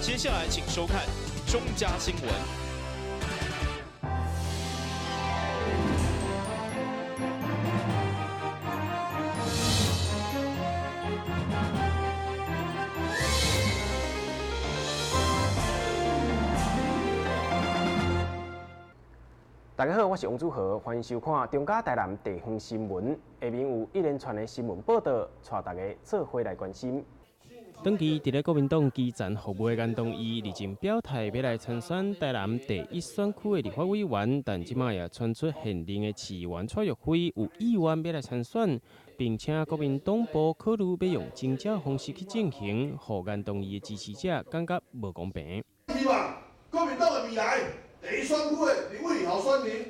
接下來請收看中嘉新聞。大家好，我是王祖豪，歡迎收看中嘉台南地方新聞。下面有一連串的新聞報道，帶大家做伙來關心。長期佇咧國民黨基層服務的顏東義，日前表態欲來參選台南第一選區的立法委員，但這馬也傳出現任的市議員蔡玉輝有意願欲來參選，並且國民黨部考慮欲用徵召方式去進行，予顏東義的支持者感覺無公平。希望國民黨的未來第一選區的立委候選人，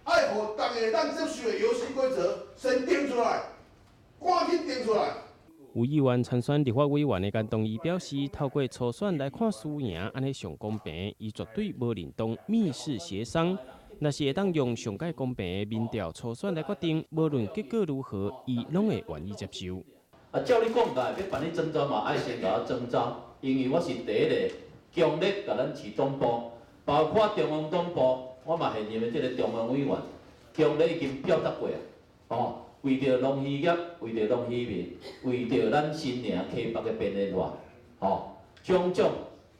愛予大家會當接受的遊戲規則先定出來，趕緊定出來。有意願參選立法委員的顏東義表示，透過初選來看輸贏，按呢上公平，伊絕對無認同密室協商。若是會當用上蓋公平的民調初選來決定，無論結果如何，伊攏會願意接受。啊，照你講來，欲辦理徵召嘛，愛先共我徵召，因為我是第一个強力共咱市黨部，包括中央黨部，我嘛現任的這个中央委員，強力已經表達過啊，哦。為著農漁業，為著農漁民，為著咱新營溪北的便利化，吼，種種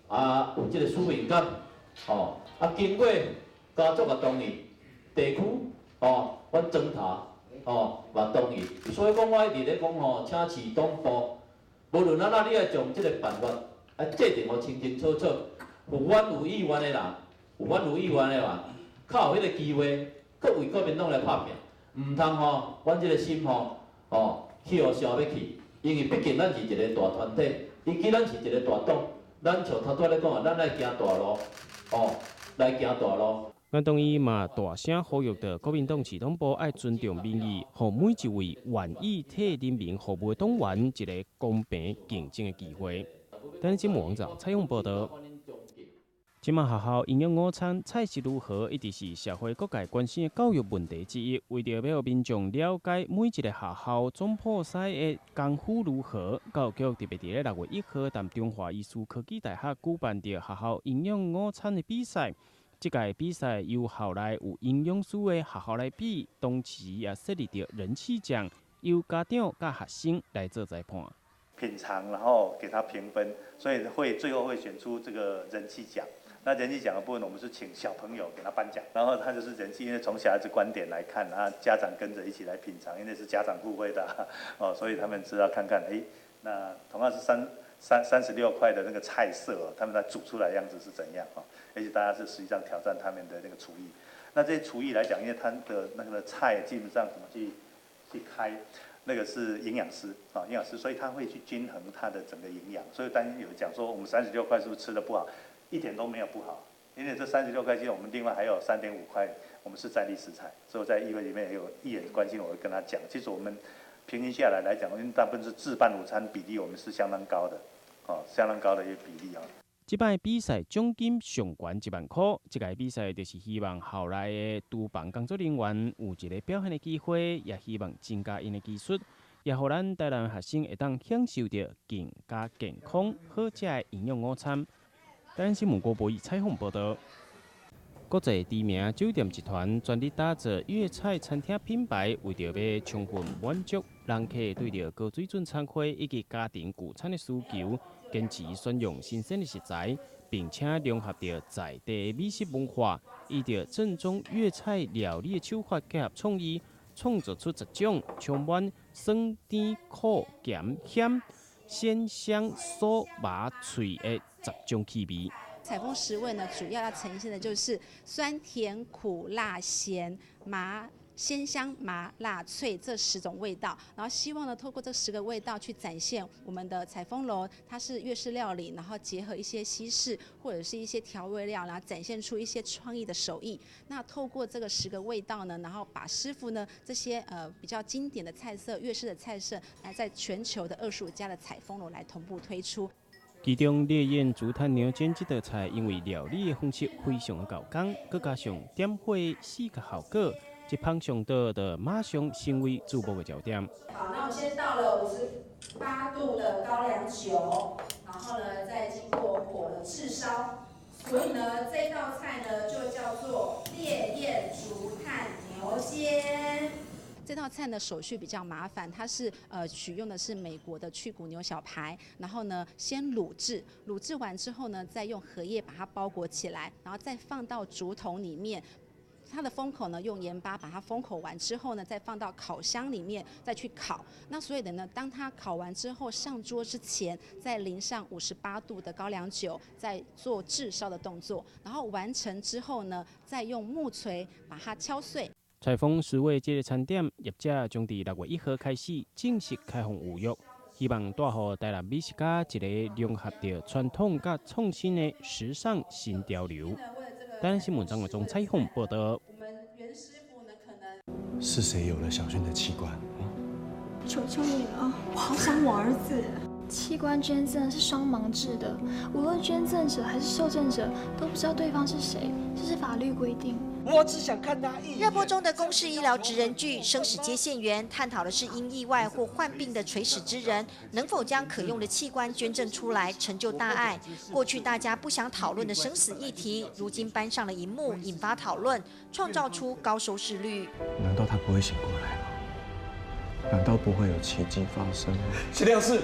啊有這个使命感，吼啊經過家族也同意，地區吼，阮莊頭吼嘛同意，所以講我一直咧講吼，請市黨部，無論按怎，你愛將這个辦法愛制定予清清楚楚，有阮有意願的人，有阮有意願的人，較有彼个機會，閣為國民黨來拍拼。毋通吼，阮這个心吼，吼去予燒欲去，因為畢竟咱是一个大團體，尤其咱是一个大黨，咱像頭拄仔咧講啊，咱愛行大路，吼，來行大路。顏東義嘛大聲呼籲著國民黨市黨部愛尊重民意，予每一位願意替人民服務的黨員一个公平競爭的機會。等新聞網站採訪報導。這馬學校營養午餐菜色如何，一直是社會各界關心的教育問題之一。為著欲予民眾了解每一个學校總鋪師的功夫如何，教育局特別佇咧6月1號，佇中華醫事科技大學舉辦著學校營養午餐的比賽。這屆比賽由校內有營養師的學校來比，同時也設立著人氣獎，由家長佮學生來做裁判。品嘗，然後給他評分，所以會最後會選出這個人氣獎。那人氣獎的部分，我們是請小朋友給他頒獎，然後他就是人氣，因為從小孩子觀點來看，然後家長跟着一起來品嘗，因為是家長互惠的，哦，所以他們知道看看，哎，那同樣是36塊的那個菜色，他們在煮出來樣子是怎樣啊？而且大家是實際上挑戰他們的那個廚藝。那這些廚藝來講，因為他的那個菜基本上怎麼去開，那個是營養師啊，營養師，所以他會去均衡他的整個營養。所以當有講說，我們三十六塊是不是吃得不好？一點都沒有不好，因為這三十六塊錢，我們另外還有3.5塊，我們是在地食材。所以在議會裡面也有議員關心，我會跟他講，其實我們平均下來來講，因為大部分是自辦午餐比例，我們是相當高的，哦，相當高的一個比例啊。這擺比賽獎金上懸1萬塊，這屆比賽就是希望校內的廚房工作人員有一个表現的機會，也希望增加𪜶的技術，也予咱台南學生會當享受著更加健康好食的營養午餐。台南新聞郭博義採訪報導。國際知名酒店集團全力打造粵菜餐廳品牌，為著欲充分滿足人客對著高水準餐會以及家庭聚餐的需求，堅持選用新鮮的食材，並且融合著在地的美食文化，依著正宗粵菜料理的手法結合創意，創造出10種充滿酸、甜、苦、鹹、鹹、鮮、香、酥、麻、脆的10種氣味。采風十味呢，主要要呈現的就是酸、甜、苦、辣、鹹、麻、鮮、香、麻、辣、脆這10種味道，然後希望呢，透過這10個味道去展現我們的采風樓，它是粵式料理，然後結合一些西式或者是一些調味料，然後展現出一些創意的手藝。那透過這個10個味道呢，然後把師傅呢這些比較經典的菜色、粵式的菜色，來在全球的25家的采風樓來同步推出。其中烈焰竹炭牛肩這道菜，因為料理的方式非常的厚工，閣加上點火視覺效果，一捧上桌就馬上成為注目的焦點。好，那我先倒了58度的高粱酒，然后呢再经过火的炙烧，所以呢这道菜呢就叫做烈焰竹炭牛肩。这道菜呢手续比较麻烦，它是取用的是美国的去骨牛小排，然后呢先卤制，卤制完之后呢，再用荷叶把它包裹起来，然后再放到竹筒里面，它的封口呢用盐巴把它封口完之后呢，再放到烤箱里面再去烤。那所以的呢，当它烤完之后上桌之前，再淋上58度的高粱酒，再做炙烧的动作，然后完成之后呢，再用木锤把它敲碎。采风食味这个餐点，业者将伫6月1号开始正式开放预约，希望带予台南美食家一个融合著传统佮创新的时尚新潮流。台南新闻张伟忠采访报道。是谁有了小薰的器官？求求你了，我好想我儿子。器官捐赠是双盲制的，无论捐赠者还是受赠者都不知道对方是谁，这是法律规定。我只想看他一眼。热播中的公视医疗职人剧《生死接线员》，探讨的是因意外或患病的垂死之人，能否将可用的器官捐赠出来，成就大爱。过去大家不想讨论的生死议题，如今搬上了荧幕，引发讨论，创造出高收视率。难道他不会醒过来吗？难道不会有奇迹发生吗？资料室。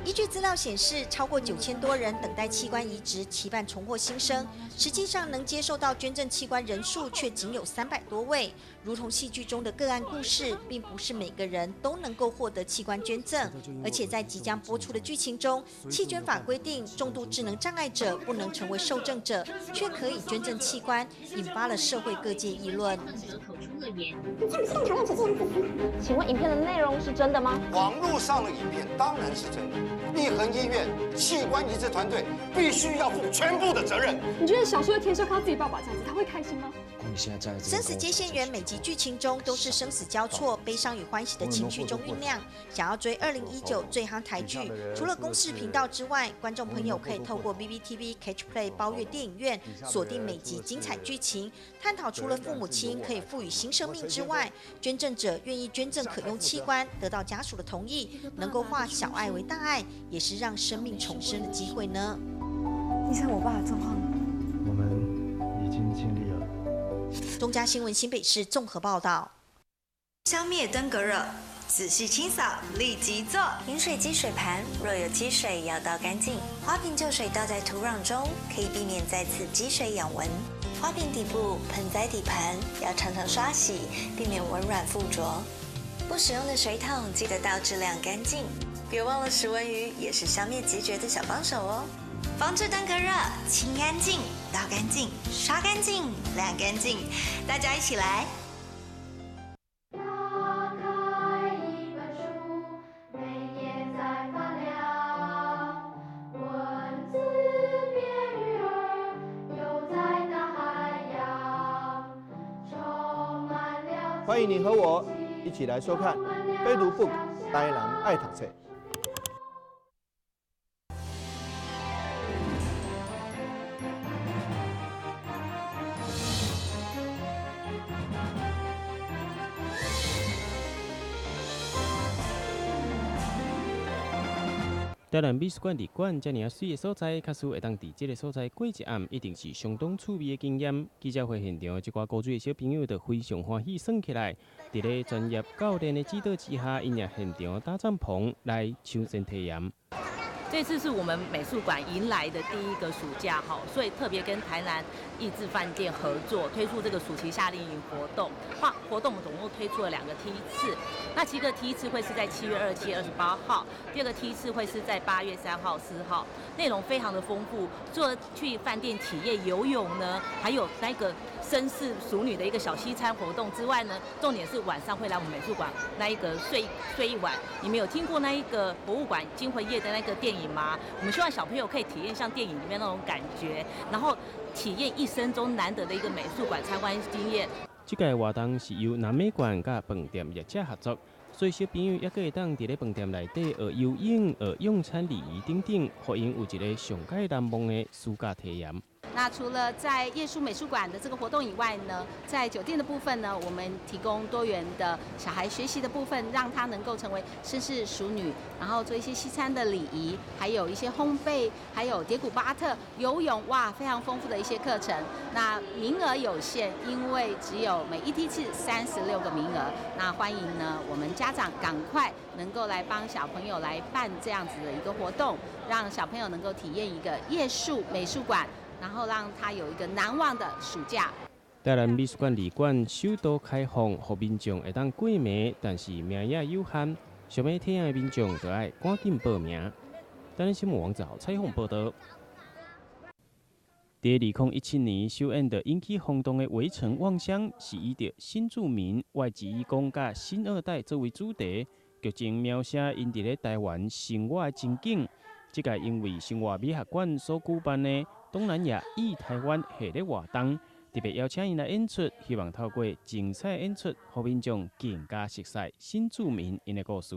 依据资料显示，超过9000多人等待器官移植，期盼重获新生。实际上，能接受到捐赠器官人数却仅有300多位。如同戏剧中的个案故事，并不是每个人都能够获得器官捐赠。而且在即将播出的剧情中，器捐法规定，重度智能障碍者不能成为受赠者，却可以捐赠器官，引发了社会各界议论。你这不是更讨厌许志阳？请问影片的内容是真的吗？网络上的影片当然是真的。立恒医院器官移植团队必须要负全部的责任。你觉得小说的天寿看到自己爸爸这样子，他会开心吗？生死接线员每集剧情中都是生死交错、悲伤与欢喜的情绪中酝酿。想要追2019最夯台剧，除了公视频道之外，观众朋友可以透过 BBTV Catch Play 包月电影院锁定每集精彩剧情，探讨除了父母亲可以赋予新生命之外，捐赠者愿意捐赠可用器官，得到家属的同意，能够化小爱为大爱，也是让生命重生的机会呢。医生，我爸的状况，我们已经尽力了。中嘉新闻新北市综合报道。消灭登革热，仔细清扫，立即做。饮水机水盘若有积水要倒干净，花瓶旧水倒在土壤中，可以避免再次积水养蚊。花瓶底部、盆栽底盘要常常刷洗，避免蚊卵附着。不使用的水桶记得倒置晾干净。别忘了食蚊鱼也是消灭孑孓的小帮手哦。防治登革热，清干净、倒干净、刷干净、晾干净，大家一起来。打开一本书，每页在发亮，文字变鱼儿，游在大海洋，充满了。欢迎你和我一起来收看《非读 book》台南爱读册。台南美术馆伫馆遮尔仔媠的所在，假使会当伫这个所在过一暗，一定是相当趣味的经验。记者会现场，这寡古锥的小朋友就非常欢喜耍起来。伫咧专业教练的指导之下，𪜶也现场搭帐篷来亲身体验。这次是我们美术馆迎来的第一个暑假哈，所以特别跟台南逸致饭店合作，推出这个暑期夏令营活动。活动我们总共推出了2个梯次，那其一个梯次会是在7月27、28号，第二个梯次会是在8月3号、4号，内容非常的丰富。除了去饭店体验游泳呢，还有那个绅士淑女的一个小西餐活动之外呢，重点是晚上会来我们美术馆那一个睡一晚。你们有听过那一个博物馆惊魂夜的那个电影吗？我们希望小朋友可以体验像电影里面那种感觉，然后体验一生中难得的一个美术馆参观经验。这个活动是由南美馆佮饭店业者合作，所以小朋友也阁会当伫咧饭店内底学游泳、学用餐礼仪等等，予𪜶有一个上盖难忘的暑假体验。那除了在夜宿美术馆的这个活动以外呢，在酒店的部分呢，我们提供多元的小孩学习的部分，让他能够成为绅士淑女，然后做一些西餐的礼仪，还有一些烘焙，还有蝶谷巴特、游泳，哇，非常丰富的一些课程。那名额有限，因为只有每一梯次36个名额。那欢迎呢，我们家长赶快能够来帮小朋友来办这样子的一个活动，让小朋友能够体验一个夜宿美术馆，然后让他有一个难忘的暑假。台南美术馆二馆首度开放，予民众会当过暝，但是名额有限，想欲体验的民众就爱赶紧报名。台南新闻王子豪采访报道。伫2017年首演的引起轰动的《围城望乡》，是以著新住民、外籍移工佮新二代作为主题，剧情描写𪜶伫咧台湾生活的情景。这届因为生活美学馆所举办的东南亚忆台湾系列活动，特别邀请𪜶来演出，希望透过精彩演出，予民众更加熟悉新住民𪜶的故事。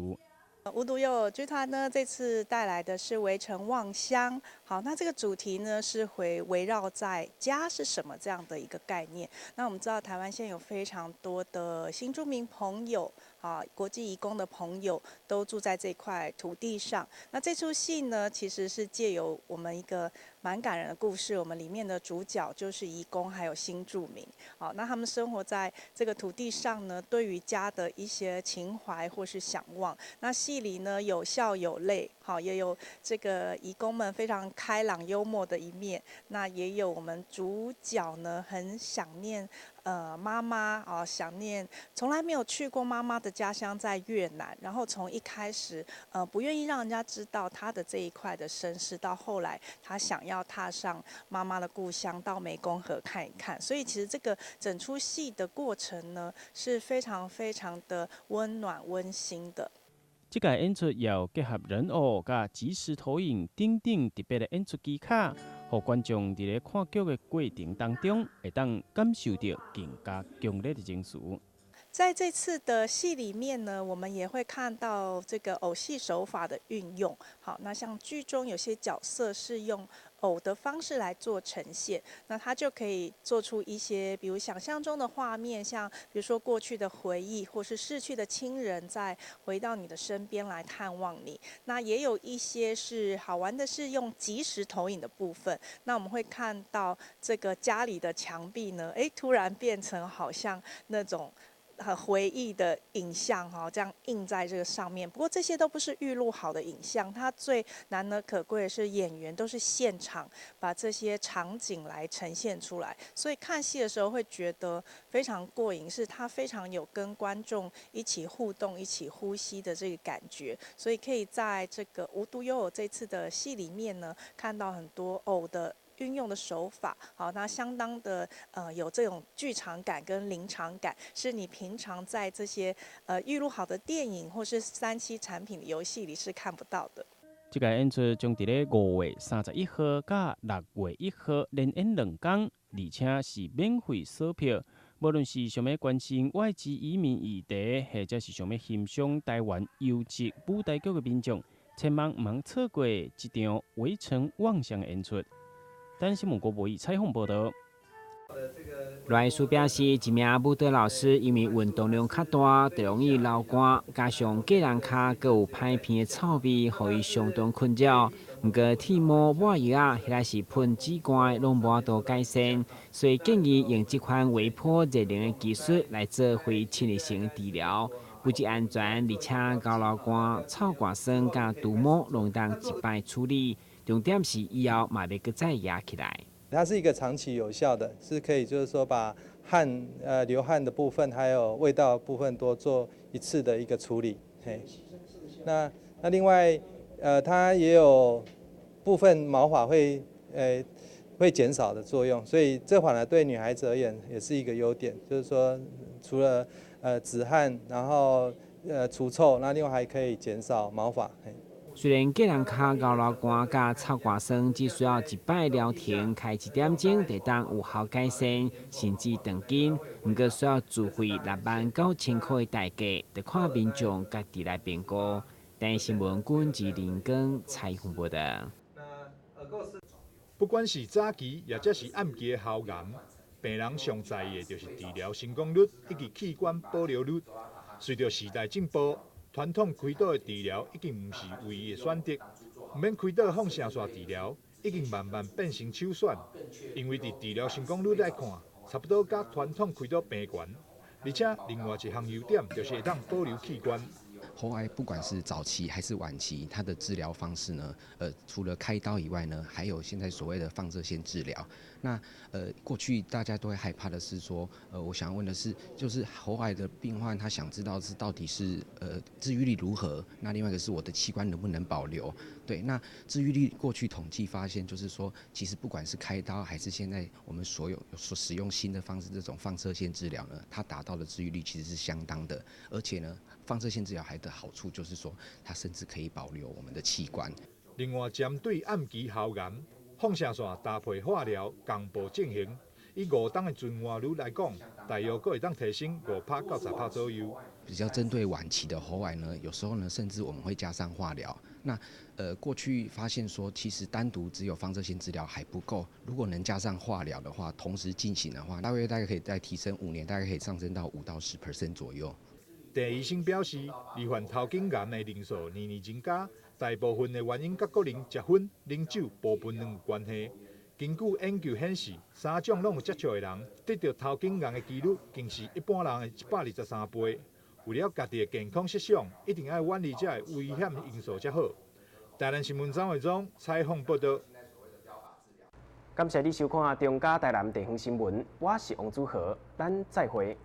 无独有偶剧团呢，这次带来的是《围城望乡》。好，那这个主题呢是会围绕在家是什么这样的一个概念。那我们知道台湾现在有非常多的新住民朋友啊，国际移工的朋友都住在这块土地上。那这出戏呢，其实是借由我们一个蛮感人的故事，我们里面的主角就是移工还有新住民。好，那他们生活在这个土地上呢，对于家的一些情怀或是想望。那戏里呢有笑有泪，好，也有这个移工们非常开朗幽默的一面，那也有我们主角呢很想念妈妈啊，想念从来没有去过妈妈的家乡在越南，然后从一开始不愿意让人家知道他的这一块的身世，到后来他想要踏上妈妈的故乡，到湄公河看一看。所以其实这个整出戏的过程呢是非常非常的温暖温馨的。这届演出有结合人偶佮即时投影等等特别的演出技巧，予观众伫咧看剧的过程当中，会当感受到更加强烈的情绪。在这次的戏里面呢，我们也会看到这个偶戏手法的运用。好，那像剧中有些角色是用偶的方式来做呈现，那它就可以做出一些，比如想象中的画面，像比如说过去的回忆，或是逝去的亲人再回到你的身边来探望你。那也有一些是好玩的，是用即时投影的部分。那我们会看到这个家里的墙壁呢，哎，突然变成好像那种很回忆的影像哈，这样印在这个上面。不过这些都不是预录好的影像，它最难能可贵的是演员都是现场把这些场景来呈现出来，所以看戏的时候会觉得非常过瘾，是它非常有跟观众一起互动、一起呼吸的这个感觉。所以可以在这个无独有偶这次的戏里面呢，看到很多偶的运用的手法，好，那相当的有这种剧场感跟临场感，是你平常在这些预录好的电影或是3C 产品的游戏里是看不到的。这个演出将伫咧5月31号佮6月1号连演2工，而且是免费索票。无论是想欲关心外籍移民议题，或者是想欲欣赏台湾优质舞台剧的民众，千万毋通错过这场围城望乡的演出。台南新闻郭博义采访报道。赖医师表示，一名舞蹈老师因为运动量较大，就容易流汗，加上鸡笼跤阁有歹鼻的臭味，予伊相当困扰。毋过剃毛、抹药仔，或者是喷止汗，拢无法度改善，所以建议用这款微波热能的技术来做非侵入性治疗，不止安全，而且厚流汗、臭汗酸佮除毛拢会当一摆处理。重点是以后嘛袂阁再压起来。它是一个长期有效的，是可以就是说把汗流汗的部分还有味道部分多做一次的一个处理。嘿，那另外它也有部分毛发会减少的作用，所以这反而对女孩子而言也是一个优点，就是说除了止汗，然后除臭，那另外还可以减少毛发。嘿。虽然鸡笼跤厚流汗佮臭汗酸只需要一摆疗程，开一点钟就当有效改善，甚至断根，毋过需要自费6万9千箍的代价，得看民众家己来评估。台视新闻，军志林根采访报道。不管是早期，抑者是暗期的喉癌，病人上在意的就是治疗成功率以及器官保留率。隨著時代進步，傳統開刀的治療已經毋是唯一的選擇，毋免開刀放射線治療已經慢慢變成首選，因為佇治療成功率來看，差不多佮傳統開刀平懸。而且另外一項優點就是會當保留器官。喉癌不管是早期還是晚期，它的治療方式呢，除了開刀以外呢，還有現在所謂的放射線治療。那過去大家都會害怕的是說，我想問的是，就是喉癌的病患他想知道是到底是治癒率如何？那另外一個是我的器官能不能保留？對，那治癒率過去統計發現，就是說，其實不管是開刀還是現在我們所有所使用新的方式，這種放射線治療呢，它達到的治癒率其實是相當的，而且呢，放射線治療還的好處就是說，它甚至可以保留我們的器官。另外，針對暗期喉癌，放射線搭配化療同步進行，以五冬的存活率來講，大約閣會當提升5%到10%左右。比較針對晚期的喉癌呢，有時候呢，甚至我們會加上化療。那過去發現說，其實單獨只有放射線治療還不夠，如果能加上化療的話，同時進行的話，大概可以再提升5年，大概可以上升到5到10% 左右。鄭醫生表示，罹患頭頸癌的人數年年增加，大部分的原因佮個人食薰、啉酒部分攏有關係。根據研究顯示，三種攏有接觸的人，得著頭頸癌的幾率，竟是一般人的123倍。為了家己的健康設想，一定愛遠離這个危險因素才好。台南新聞張偉忠採訪報道。感謝你收看《中嘉台南地方新聞》，我是王祖豪，咱再會。